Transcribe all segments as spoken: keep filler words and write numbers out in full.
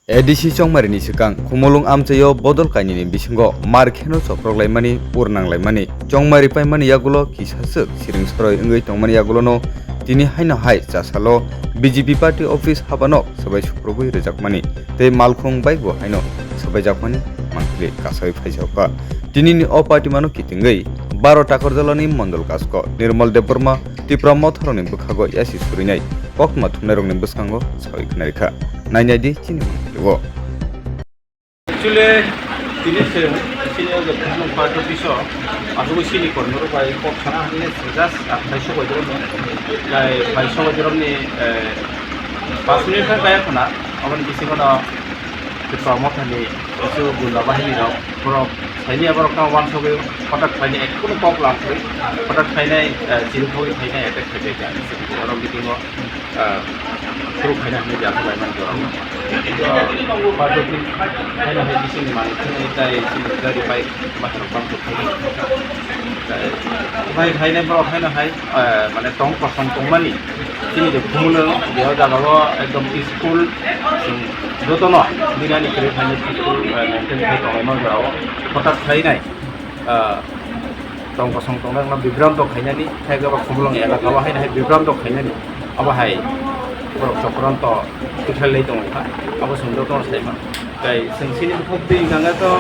A D C Chongmarini swkang Khumulwng amchaio bodol kainwini bisingo mar kheno choprok laimani, ur nang laimani, chongmari paimani yagulo kisa swk siring soroi wngwi tongmani yagulono tini haino hai chasalo B J P party office habanok swbai sukrubwi rwjakmani tei malkhung bike bo haino swbaijakmani mangpili kasawi phaijak kha. Tinini o party mano kitingwi baro Takarjalani Mondol Kasko Nirmal Debbarma Tipra motharokni bwkhago yasi surinai koktma thumnairokni bwskango sawi khwnarikha. Nainai di chini mangpilio. Actually, tini se sini o je Khumulwng party office o aswk sini kormorok bai kok sana hwnwi just athai sok bai jorokno, tai bai sok bai jorokni, eh, pas minute khe kaya khwna, aboni bisingo no Tipra mothani kisu gunda bahinirok borok saini borok tamo wansugwi hotak khlainai, ekhuno kok lamsugwi hotak khlainai, eh, chirikhogwi khlainai attack khlaibaikha. Borok bisingo ah, phuru khaina hwnwi jagwi laimani jorao. Ah, party office khaina hai bisingni manwi thangwi tai chini gari bike baharok bangkuk khaina. Tai bai khaina borok khaina hai, ah, mane tong kosong tongmani. Chini je Khumulwng, je o jagao ekdom peaceful, chwng jotono dinani kwrwi khaina peaceful, ah, maintain khai tonglaimani jorao. Hotak khainai, ah, tong kosong tongnai wngno bibranto khainani, khe abo Khumulwng elaka o haino hai bibranto khainani, abo hai borok chokranto tikhlai lai tongo kha, abo chwng jotono saima. Tai chwng sini bukhuk twi hwnkha khe to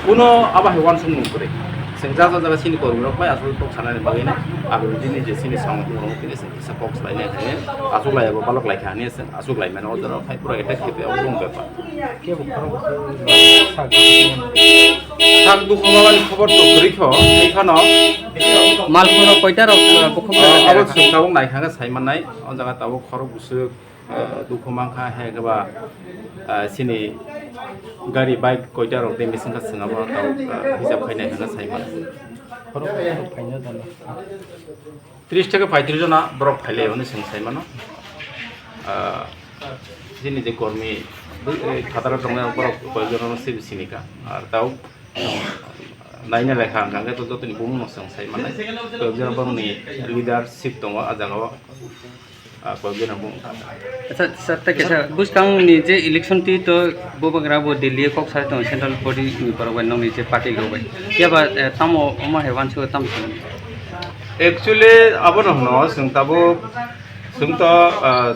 kuno abo hai uansukmung kwrwi. Chwng ja ja jaga sini kormi rok bai aswk tok sanani bagwi no aboni bini je sini samung tongmung tini chwng kisa kok salainai khe achuk lai abo balok lai kha hwnwi chwng achuk lai mano o jora khai pura attack khe tei abo wng bepar. Kebo khorok sak. Sak dukhu mamani khobor to kwrwi kho, tei phano. Malkhung rok koita rok, uh, bukhuk abo rok. Chwng tabuk naikha khe sai mannai, o jaga tabuk khorok bwswk, uh, dukhu mankha, hai khe ba, uh, chini gari bike koita rok de mising kha chwng abo tabuk, uh, hisab khai naikha khe sai mannai. Khorok koita rok phaina jana. Tris theke paitris jona borok phailai hwnwi chwng sai mano. Ah, chini je kormi, eh, phataro tongnai borok koyekjono se sinika. Ar tao naina lekha hwnkha hwnkhe to jotoni bumungno chwng sai mannai. Koyekjona borokni leadership tongo ah jagao. Ah, koyekjona bumung. Acha, sir, tei kaisa bwskangni je election twi to bubagra bo Delhi o kok sai tongo central body ni borok bai nokni je party rok bai. Phiya ba, eh, tamo omo hai uansukha tamo simi? Actually, abono hwno, chwng tabuk, chwng to, ah,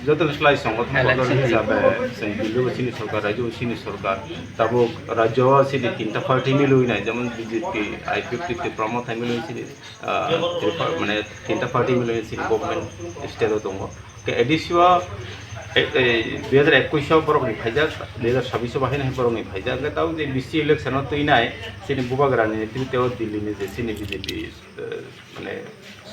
joto slai songothon election bodol hisabe, chwng Delhi o chini sorkar, rajyo o chini sorkar, tabuk rajyo o chini tinta party milwi nai, jemon B J P, I P F T, Tipra Motha milwi chini, ah, Tripura, mane tinta party milwi chini government state o tongo. Ke A D C o, e, e, dui hajar ekush o borokni phaijak, dui hajar sabbish o bahai nai borokni phaijak. Hwnkhe tabuk je B C election o twi nai, chini bubagrani netrite o Delhi ni je chini B J P, eh, mane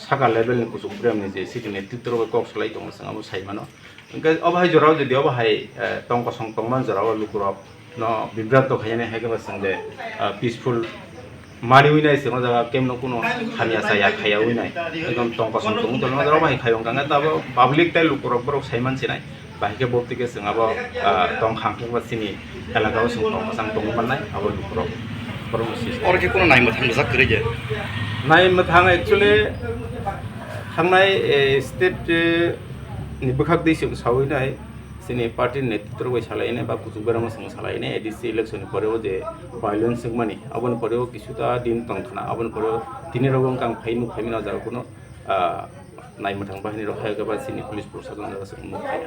saka level ni kuchuk brem ni je chini netrite rok kok salai tongo, chwng abo sai mano. Hwnkhe obo hai jorao jodi obo hai, eh, tong kosong tongman jorao lukurok no bibranto khainani hai khe ba chwng de, ah, peaceful maniwi nai chwng o jaga kemno kuno hamya chaya khaya wi nai. Ekdom tong kosong tong tong o jaga bai khai wng kha tabuk public tei lukurok borok sai man sinai. Bahai khe bo tike chwng abo, ah, tong khang khe ba chini elaka o chwng tong kwchang tong mannai abo lukurok borok no sis. Oro khe kuno nai mwthang rijak kwrwi de? Nai mwthang actually thangnai, eh, state, eh, ni bwkhak dei chwng sawi nai. Chini party ni netrito bai salai nai ba kuchuk berama chwng salai nai, A D C election ni pore o je violence wngmani, aboni pore o kisuta din tong thana, aboni pore o tini rok wng kha ang phai nuk phai mano, o jaga kuno, ah, nai mwthang bahini rok hai khe ba chini police proshashan jaga chwng nuk phai.